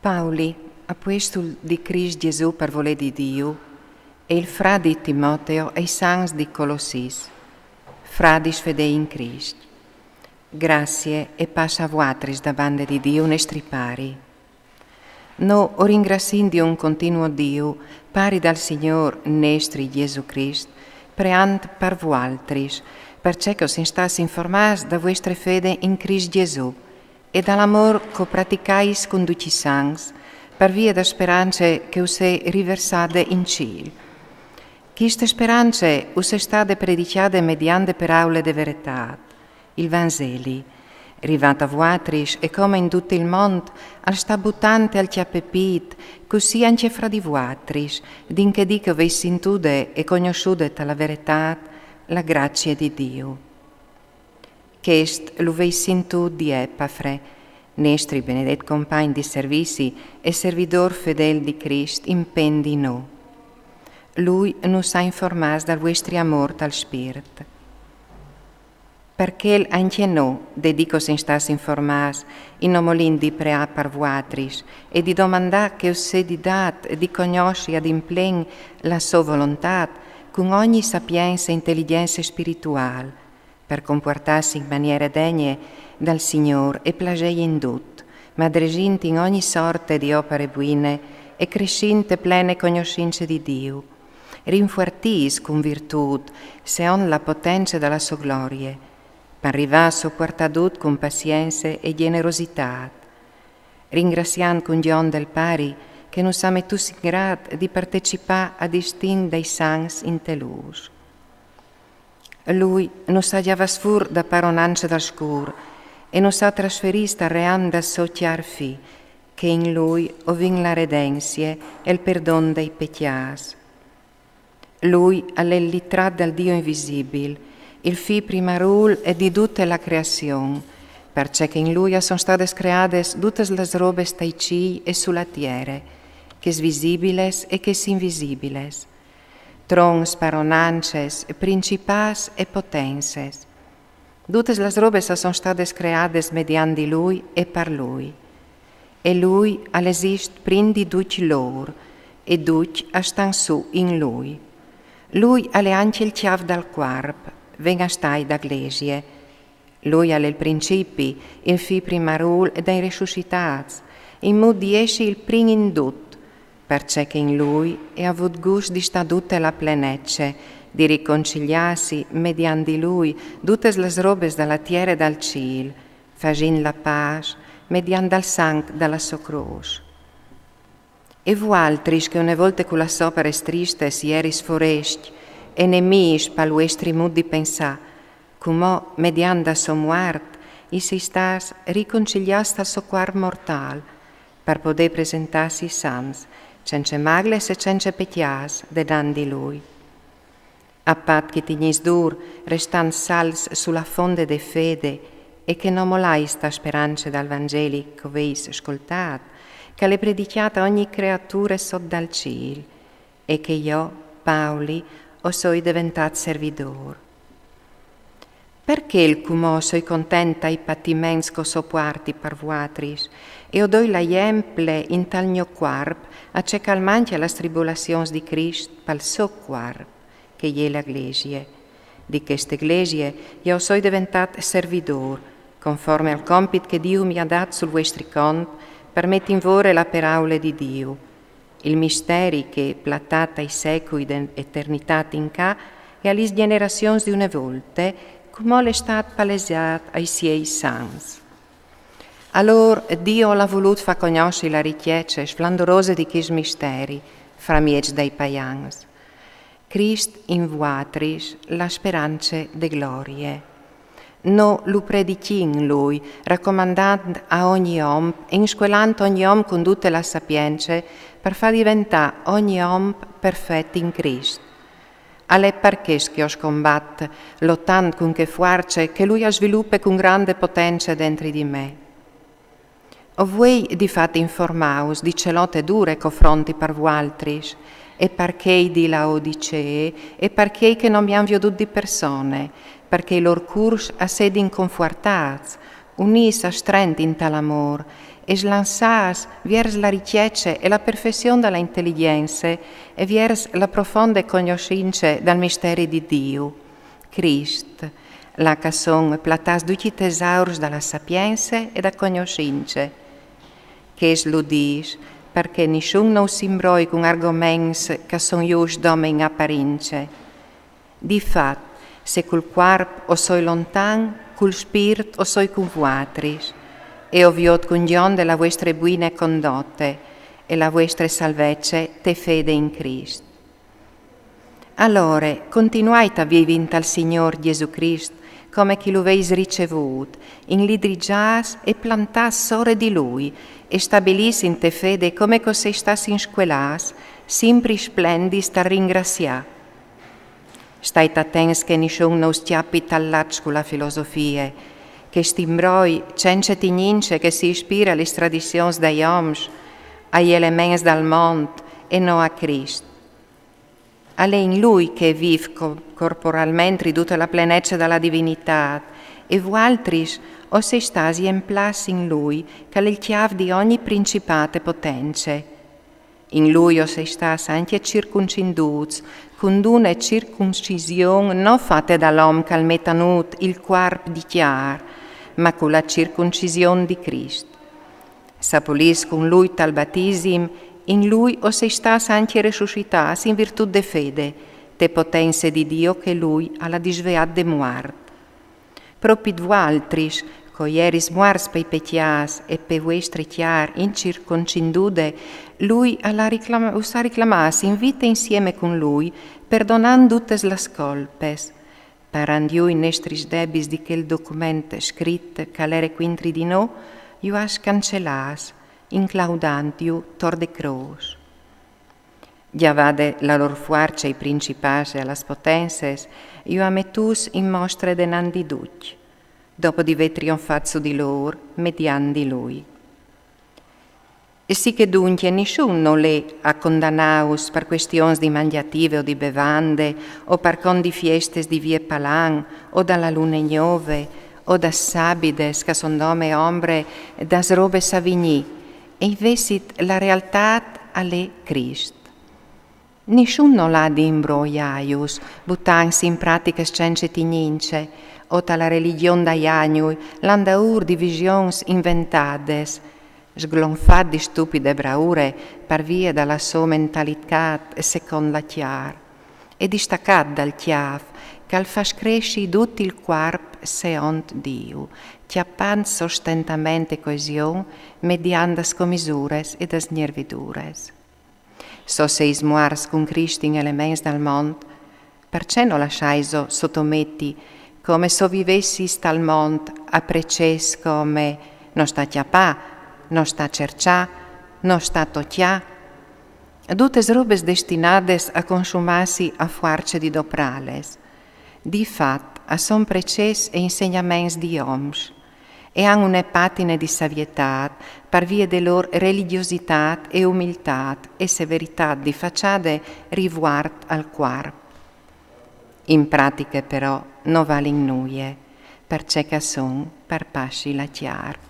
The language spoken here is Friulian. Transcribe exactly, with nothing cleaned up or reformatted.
Pauli, apuestul di Crist Gesù par volê di Diu, e il fradi Timoteo ai sans di Colossis, fradis fedei in Crist. Grazie e pace a vuatris da bande di Diu nestri Pari. No o ringrasin di un continuo Diu, Pari dal Signôr nestri Gesù Crist, preant par vualtris, parcè che o sin stâts informâts da vuestre fede in Crist Gesù, e dal amôr che o praticais cun ducj i sans, par vie da sperance che us è riversade in cîl. Cheste sperance us è stade predicjade mediant de peraule de veretât, il Vanzeli, rivât a vuatris e come in dut il mont, al sta butant e al cjape pît, cussì ancje fra di vuatris, dinche dì che o vês sintude e cognossude ta la veretât la gracie di Diu. Chest lu vês sintût di Epafre, nestri benedet compagn di servizi e servidôr fedêl di Crist in pen di nô. Lui nus à informâts dal vuestri amôr tal Spirt. Par chel ancje nô, de dì che o sin stâts informâts, i no molìn di preâ par vuatris e di domandâ che us sedi dât di cognossi ad implen la sô volontât cun ogni sapience e inteligjence spirituâl, par compuartâsi in maniere degne dal Signôr e plasêi in dut, madresint in ogni sorte di opare buine e cressint te plene cognossince di Diu, rinfuartîts cun virtût, seont la potence da la sô glorie, par rivâ a sopuartâ dut cun pazience e gjenerositât, ringraziant cun gjon dal Pari che nus à metûts in grât di partecipâ al distin dai sans inte lûs. Lui nus à gjavâts fûr da paronance dal scûr e nus à trasferîts tal ream dal so cjâr Fi, che in lui o vin la redenzie e il perdon dai pecjâts. Lui al è il litrat dal Diu invisibil, il Fi primarûl di dute la creazion, parcè che in lui a son stades creades dutas las robes tai cîi e su la tiere, chês visibiles e chês invisibiles, trons, paronances, principâts e potences. Dutas las robes a son stades creades mediant di lui e par lui. E lui al esist prin di ducj lôr, e ducj a stan sù in lui. Lui al è ancje il cjâf dal cuarp, ven a stâi da glesie. Lui al è il principi, il Fi primarûl dai resuscitâts, in mût di jessi il prin in dut, parcè che in lui e à vût gust di stâ dute la plenece, di riconciliâsi mediant di lui dutas las robes da la tiere e dal cîl, fasint la pâs mediant dal sanc da la sô crôs. E vualtris che une volte cu las oparis tristis i eris forescj e nemîs pal vuestri mût di pensâ, cumò mediant da sô muart i sês stâts riconciliâts tal so cuarp mortâl, par podê presentâsi sans, cence magles e cence pecjâts denant di lui. A pat che tignîs dûr, restant salts su la fonde de fede, e che no molais ta sperance dal Vanzeli che o vês scoltât, che al è predicjât a ogni creature sot dal cîl, e che jo, Pauli, o soi deventât servidôr. Parcè che cumò o soi content dai patiments che o sopuarti par vuatris, e o doi la jemple intal gno cuarp, a ce che al mancje a las tribulazions di Crist pal so cuarp, che e je la glesie. Di cheste glesie jo o soi deventât servidôr, conforme al compit che Diu mi à dât sul vuestri cont, par meti in vore la peraule di Diu, il misteri che, platât ai secui de eternitât in ca e a lis gjenerazions di une volte, cumò al è stât palesât ai siei sans. Alôr Diu al à volût fâ cognossi la ricjece sflandorose di chest misteri framieç dai paians. Crist in vuatris, la sperance de glorie. Nô lu predicìn lui, racomandant a ogni om e inscuelant ogni om cun dute la sapience, par fâ deventâ ogni om perfet in Crist. Al è par chest che jo o scombat, lotant cun chê fuarce che lui al svilupe cun grande potence dentri di me. O vuei di fat informâus di ce lote dure che o fronti par vualtris, e par chei di Laodicee, e par chei che no mi àn viodût di persone, par che i lôr cûrs a sedin confuartâts, unîts a strent intal amôr, e slançâs viers la richece e la perfezion da la inteligjence e viers la profonde cognossince dal misteri di Diu. Crist, là ch'a son platâts ducj i tesaurs da la sapience e da cognossince. Chest lu dîs, parcè nissun no us imbroi cun argoments ch'a son just dome in aparince. Di fat, se cul cuarp o soi lontan, cul spirt o soi cun vuatris, e o viôt cun gjonde la vuestre buine condote e la vuestre salvece te fede in Crist. Alore, continuait a vivi intal Signôr Jesù Crist, come ch'i lu veis ricevût, inlidrigjâts e plantâts sore di Lui, e stabilîts inte fede come ch'o seis stâts inscuelâts, simpri splendits tal ringraziâ. Stait atents che nissun no us cjapi tal laç cu la filosofie, chest imbroi cence tignince che si ispire a lis tradizions dai oms, ai elements dal mont e no a Crist. Al è in Lui che e vîf co-, corporalmentri dute la plenece da la divinitât, e vualtris o seis stâts jemplâts in Lui, ch'al è il cjâf di ogni principât e potence. In Lui o seis stâts ancje circuncindûts, cun d'une circuncision no fate dal om ch'al met a nût il cuarp di cjar, ma cu la circuncision di Crist. Sapulîts cun Lui tal batisim, in Lui o seis stâts ancje resuscitâts in virtût de fede, te potence di Diu che Lui al à disveât de muart. Propit vualtris, ch'o jeris muarts pai pecjâts e pe vuestre cjar incirconcindude, Lui al à riclam-, us à riclamâts in vite insieme cun Lui, perdonant dutes las colpes. Parant jù i nestris debits di chel document scrit ch'al ere cuintri di nô, ju à scancelâts, inclaudant ju tor de crôs. Gjavade la lôr fuarce ai principâts e a las potences, ju à metûts in mostre denant di ducj, dopo di vê trionfât su di lôr, mediant di Lui. E sì che duncje nissun nol è a condanâus par cuestions di mangjative o di bevande, o par cont di fiestes di vie Palan, o da la lune gnove, o das sabides, ch'a son dome ombre das robes a vignî, e invezit la realtât al è Crist. Nissun nol à di imbroiâjus, butantsi in pratiches cence tignince, o ta la religjon dai agnui, lant daûr di visions inventades, sglonfât di stupide braure par vie da la sô mentalitât e secont la cjar, e distacât dal cjâf ch'al fâs cressi dut il cuarp seont Diu, cjapant sostentament e coesion mediant das comisures e das gnervidures. S'o seis muarts cun Crist in elements dal mont, parcè no lassaiso sotometi, come s'o vivessis tal mont, a precès come no stâ cjapâ, no stâ cerçâ, no stâ tocjâ? Dutes robes destinades a consumâsi a fuarce di doprâles. Di fat, a son precès e insegnaments di oms, e àn une patine di savietât par vie de lôr religjositât e umiltât e severitât di façade rivuart al cuarp. In pratiche, però, no valin nuie, parcè ch'a son par passi la cjar.